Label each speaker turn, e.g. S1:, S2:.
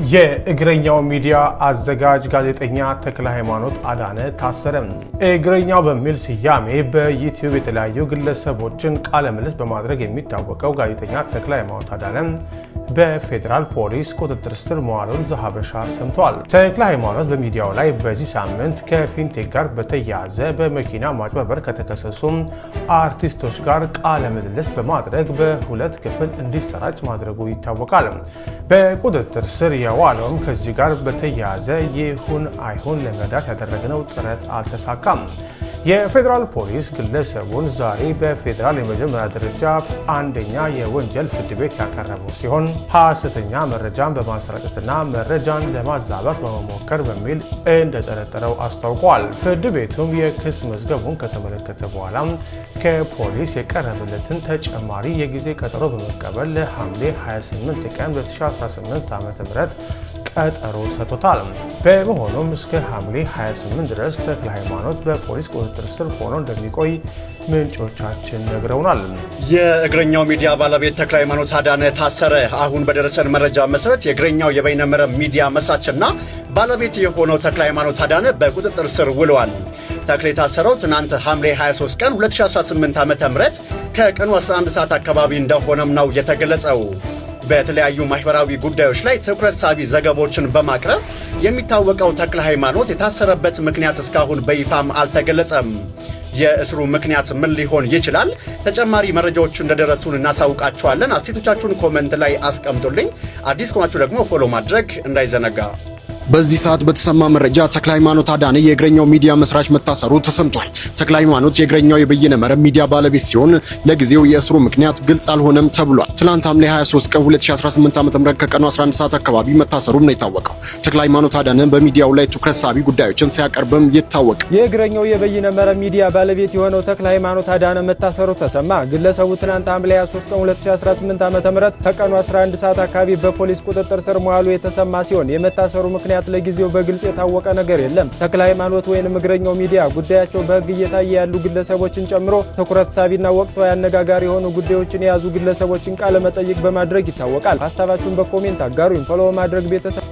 S1: የእግረኛው ሚዲያ አዘጋጅ ጋዜጠኛ ተክለ ሃይማኖት አዳነ ታሰረ። እግረኛው በሚል ስያሜ በዩቲዩብ የተለያዩ ግለሰቦችን ቃለ ምልልስ በማድረግ የሚታወቀው ጋዜጠኛ ተክለ ሃይማኖት አዳነ በፌዴራል ፖሊስ ቁጥጥር ስር መዋሉን ዘሀበሻ ሰምቷል። ተክለ ሃይማኖት በሚዲያው ላይ በዚህ ሳምንት ከፊንቴክ ጋር በተያያዘ በመኪና ማጭበርበር ከተከሰሱ አርቲስቶች ጋር ቃለ ምልልስ በማድረግ በሁለት ክፍል እንዲሰራጭ ማድረጉ ይታወቃል። በቁጥጥር ስር የዋለውም ከዚህ ጋር በተያያዘ ይሁን አይሁን ለመረዳት ያደረግነው ጥረት አልተሳካም። የፌዴራል ፖሊስ ግለሰቡን ዛሬ በፌዴራል የመጀመሪያ ደረጃ አንደኛ የወንጀል ፍርድ ቤት ያቀረበው ሲሆን፣ ሐሰተኛ መረጃን በማሰራጨትና መረጃን ለማዛባት በመሞከር በሚል እንደጠረጠረው አስታውቋል። ፍርድ ቤቱም የክስ መዝገቡን ከተመለከተ በኋላ ከፖሊስ የቀረበለትን ተጨማሪ የጊዜ ቀጠሮ በመቀበል ለሐምሌ 28 ቀን 2018 ዓ.ም ቀጠሮ ሰጥቶታል። በመሆኑም እስከ ሐምሌ 28 ድረስ ተክለ ሃይማኖት በፖሊስ ቁጥጥር ስር ሆኖ እንደሚቆይ ምንጮቻችን ነግረውናል።
S2: የእግረኛው ሚዲያ ባለቤት ተክለ ሃይማኖት አዳነ ታሰረ። አሁን በደረሰን መረጃ መሰረት የእግረኛው የበይነመረብ ሚዲያ መስራችና ባለቤት የሆነው ተክለ ሃይማኖት አዳነ በቁጥጥር ስር ውለዋል። ተክሌ የታሰረው ትናንት ሐምሌ 23 ቀን 2018 ዓ.ም ከቀኑ 11 ሰዓት አካባቢ እንደሆነም ነው የተገለጸው። በተለያዩ ማህበራዊ ጉዳዮች ላይ ትኩረት ሳቢ ዘገባዎችን በማቅረብ የሚታወቀው ተክለ ሃይማኖት የታሰረበት ምክንያት እስካሁን በይፋም አልተገለጸም። የእስሩ ምክንያት ምን ሊሆን ይችላል? ተጨማሪ መረጃዎቹ እንደደረሱን እናሳውቃችኋለን። አስተያየቶቻችሁን comment ላይ አስቀምጡልኝ። አዲስ ከሆናችሁ ደግሞ follow ማድረግ እንዳይዘነጋ።
S3: በዚህ ሰዓት በተሰማ መረጃ ተክለ ሃይማኖት አዳነ የእግረኛው ሚዲያ መስራች መታሰሩ ተሰምቷል። ተክለ ሃይማኖት የእግረኛው የበይነ መረብ ሚዲያ ባለቤት ሲሆን ለጊዜው የእስሩ ምክንያት ግልጽ አልሆነም ተብሏል። ትላንት ሐምሌ 23 ቀን 2018 ዓ.ም ከቀኑ 11 ሰዓት አካባቢ መታሰሩም ነው የታወቀው። ተክለ ሃይማኖት አዳነ በሚዲያው ላይ ትኩረት ሳቢ ጉዳዮችን ሲያቀርብም ይታወቃል።
S4: የእግረኛው የበይነ መረብ ሚዲያ ባለቤት የሆነው ተክለ ሃይማኖት አዳነ መታሰሩ ተሰማ። ግለሰቡ ትናንት ሐምሌ 23 ቀን 2018 ዓ.ም ከቀኑ 11 ሰዓት አካባቢ በፖሊስ ቁጥጥር ስር መዋሉ የተሰማ ሲሆን የመታሰሩ ምክንያት ለጊዜው በግልጽ የታወቀ ነገር የለም። ተክለ ሃይማኖት ወይንም እግረኛው ሚዲያ ጉዳያቸው በሕግ እየታየ ያሉ ግለሰቦችን ጨምሮ ትኩረት ሳቢና ወቅታዊ አነጋጋሪ የሆኑ ጉዳዮችን የያዙ ግለሰቦችን ቃለ መጠይቅ በማድረግ ይታወቃል። ሀሳባችሁን በ comment አጋሩኝ። Follow በማድረግ ቤተሰብ